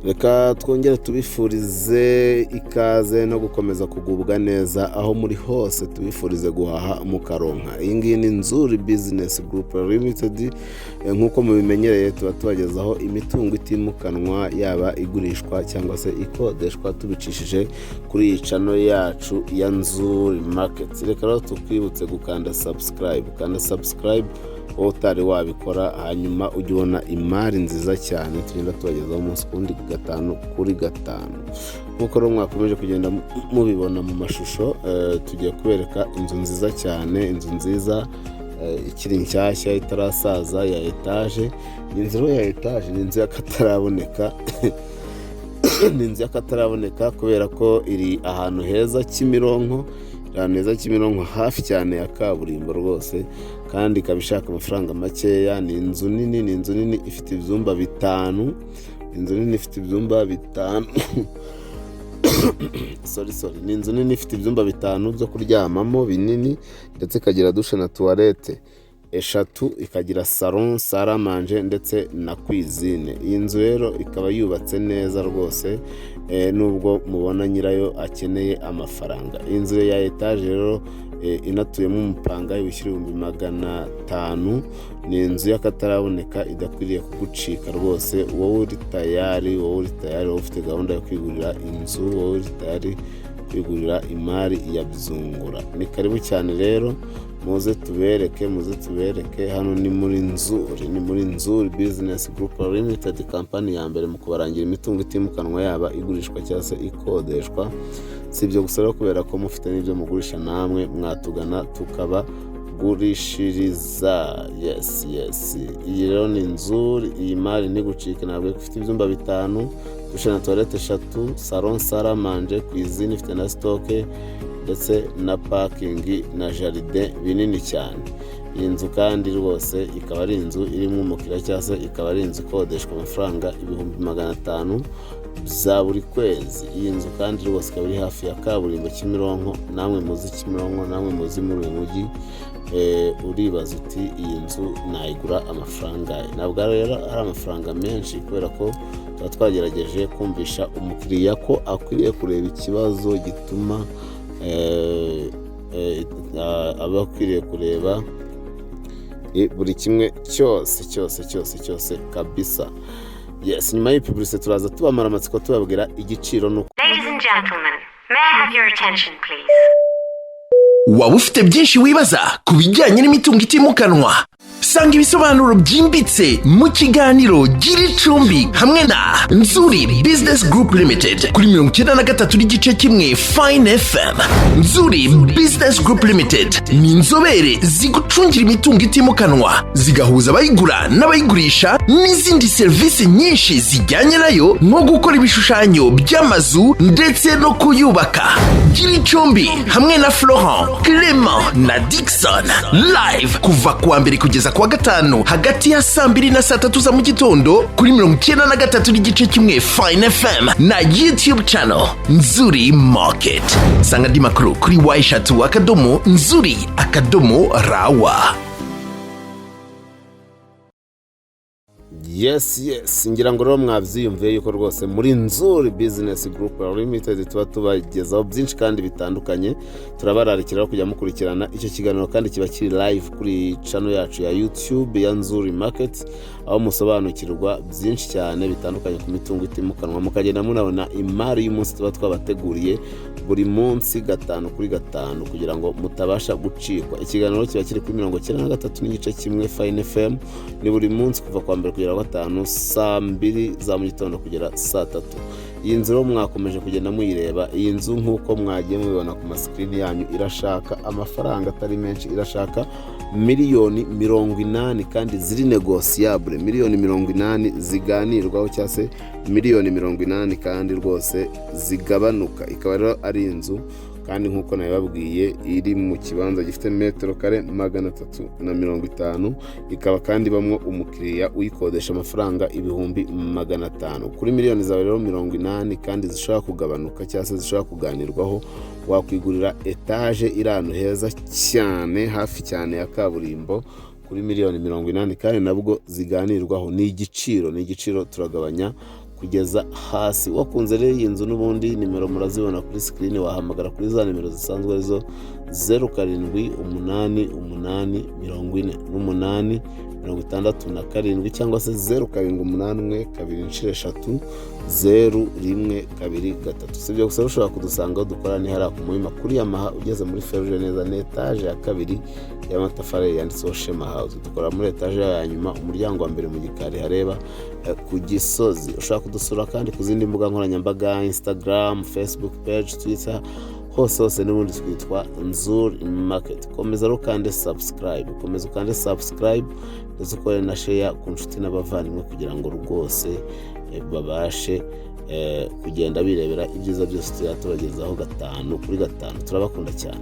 Reka twongere tubifurize ikaze no gukomeza kugubwa neza aho muri hose, tubifurize guhaha mukaronka. Iyi ngiyi ni Nzuri Business Group Limited. Nk'uko mubimenyereye, tuba tubagezaho imitungo itimukanwa, yaba igurishwa cyangwa se ikodeshwa, tubicishije kuri iyi channel yacu ya Nzuri Market. Reka rero tukwibutse gukanda subscribe, kanda subscribe wowe utari wabikora, hanyuma ujye ubona imari nziza cyane tugenda tubagezaho umunsi ku wundi, gatanu kuri gatanu. Nk'uko rero mwakomeje kugenda mubibona mu mashusho, tugiye kubereka inzu nziza cyane, inzu nziza ikiri nshyashya, itarasaza, ya etaje. Inzu rero ya etaje ni inzu y'akataraboneka, ni inzu y'akataraboneka kubera ko iri ahantu heza Kimironko, iri ahantu heza Kimironko, hafi cyane ya kaburimbo rwose, kandi ikaba ishaka amafaranga makeya. Ni inzu nini, ni inzu nini ifite ibyumba bitanu, inzu nini ifite ibyumba bitanu, sorry, sorry, ni inzu nini ifite ibyumba bitanu byo kuryamamo binini, ndetse ikagira douche na toilette eshatu, ikagira salon, salle à manger ndetse na cuisine. Iyi nzu rero ikaba yubatse neza rwose, nubwo mubona nyirayo akeneye amafaranga. Iyi nzu ya etaje rero inatuyemo umupangayi wishyura 500,000. Ni inzu y'akataraboneka idakwiriye kugucika rwose, wowe uri tayari, wowe uri tayari, wowe ufite gahunda yo kwigurira inzu, wowe uri tayari kwigurira imari ya byungura. Ni karibu cyane rero, muze tubereke, muze tubereke. Hano ni muri Nzuri, ni muri Nzuri Business Group Limited, company ya mbere mu kubarangira imitungo itimukanwa, yaba igurishwa cyangwa se ikodeshwa. Si ibyo gusa rero, kubera ko mufite n'ibyo mugurisha, namwe mwatugana tukabagurishiriza. Yes, iyi rero ni inzu, iyi mari ntigucike. Ntabwo ifite ibyumba bitanu, douche na toilette eshatu, salon, salle à manger, cuisine, ifite na stock ndetse na parking na jardin binini cyane. Iyi nzu kandi rwose ikaba ari inzu irimo umukiriya, cyangwa se ikaba ari inzu ikodeshwa amafaranga 500,000 bya buri kwezi. Iyi nzu kandi rwose ikaba iri hafi ya kaburimbo Kimironko. Namwe muzi Kimironko, namwe muzi muri uyu mujyi, uribaza uti: "Iyi nzu nayigura amafaranga?" Ntabwo rero ari amafaranga menshi, kubera ko tuba twagerageje kumvisha umukiriya ko akwiriye kureba ikibazo gituma aba akwiriye kureba buri kimwe cyose cyose cyose cyose kabisa. Yes, nyuma y'iyi publicité turaza tubamara amatsiko, tubabwira igiciro n'uko. Ladies and gentlemen, may I have your attention, please? Waba ufite byinshi wibaza ku bijyanye n'imitungo itimukanwa? Sanga ibisobanuro byimbitse mu kiganiro Gira Icumbi hamwe na Nzuri Business Group Limited kuri 93.1 Fine FM. Nzuri Business Group Limited ni inzobere zigucungira imitungo itimukanwa, zigahuza abayigura n'abayigurisha n'izindi serivisi nyinshi zijyanye nayo, nko gukora ibishushanyo by'amazu ndetse no kuyubaka. Gira Icumbi hamwe na Florent, Clement na Dixon, live kuva kuwa mbere kugeza kuwa gatanu, hagati ya saa 2 na saa 3 za mu gitondo, kuri 93.1 Fine FM na YouTube channel Nzuri Market. Sanga andi makuru kuri w3.nzuri.rw. Yes, ngira ngo rero mwabyiyumviye yuko rwose muri Nzuri Business Group Limited tuba tubagezaho byinshi kandi bitandukanye. Turabararikira kujya mukurikirana icyo kiganiro, kandi kiba kiri live kuri channel yacu ya YouTube ya Nzuri Market, aho musobanukirwa byinshi cyane bitandukanye ku mitungo itimukanwa, mukagenda munabona imari y'umunsi tuba twabateguriye buri munsi, gatanu kuri gatanu, kugira ngo mutabasha gucikwa. Ikiganiro kiba kiri kuri 93.1 Fine FM, ni buri munsi kuva kwa mbere kugera gatanu, saa 2 za mu gitondo kugera saa 3. Iyi nzu rero mwakomeje kugenda muyireba. Iyi nzu, nk'uko mwagiye mubibona ku ma screen yanyu, irashaka amafaranga atari menshi, irashaka miliyoni 80 kandi ziri négociable, miliyoni 80 ziganirwaho, cyangwa se miliyoni 80 kandi rwose zigabanuka. Ikaba rero ari inzu kandi, nk'uko nabibabwiye, iri mu kibanza gifite metero kare 350, ikaba kandi ibamo umukiriya uyikodesha amafaranga 500,000. Kuri miliyoni zawe rero 80 kandi zishobora kugabanuka cyangwa se zishobora kuganirwaho, wakwigurira etaje iri ahantu heza cyane, hafi cyane ya kaburimbo, kuri miliyoni 80 kandi nabwo ziganirwaho. Ni igiciro, ni igiciro, turagabanya. Kugeza hasi. Wakunze rero iyi nzu, n'ubundi nimero murazibona kuri screen, wahamagara kuri za nimero zisanzwe, arizo 0788 48 67, cyangwa se 0781 2 3 0 1 2 3. Si ibyo gusa, ushobora kudusanga aho dukora, ni hariya ku Muhima kuri Yamaha, ugeze muri feruje neza, ni etaje ya kabiri y'amatafari yanditseho Shema House. Dukora muri etaje ya nyuma, umuryango wa mbere mu gikari hareba ku Gisozi. Ushobora kudusura kandi ku zindi mbuga nkoranyambaga: Instagram, Facebook page, Twitter, hose hose n'ubundi twitwa Nzuri Market. Komeza rero ukande subscribe, komeza ukande subscribe, ndetse ukore na share ku nshuti n'abavandimwe, kugira ngo rwose babashe kugenda birebera ibyiza byose tujya tubagezaho gatanu kuri gatanu. Turabakunda cyane.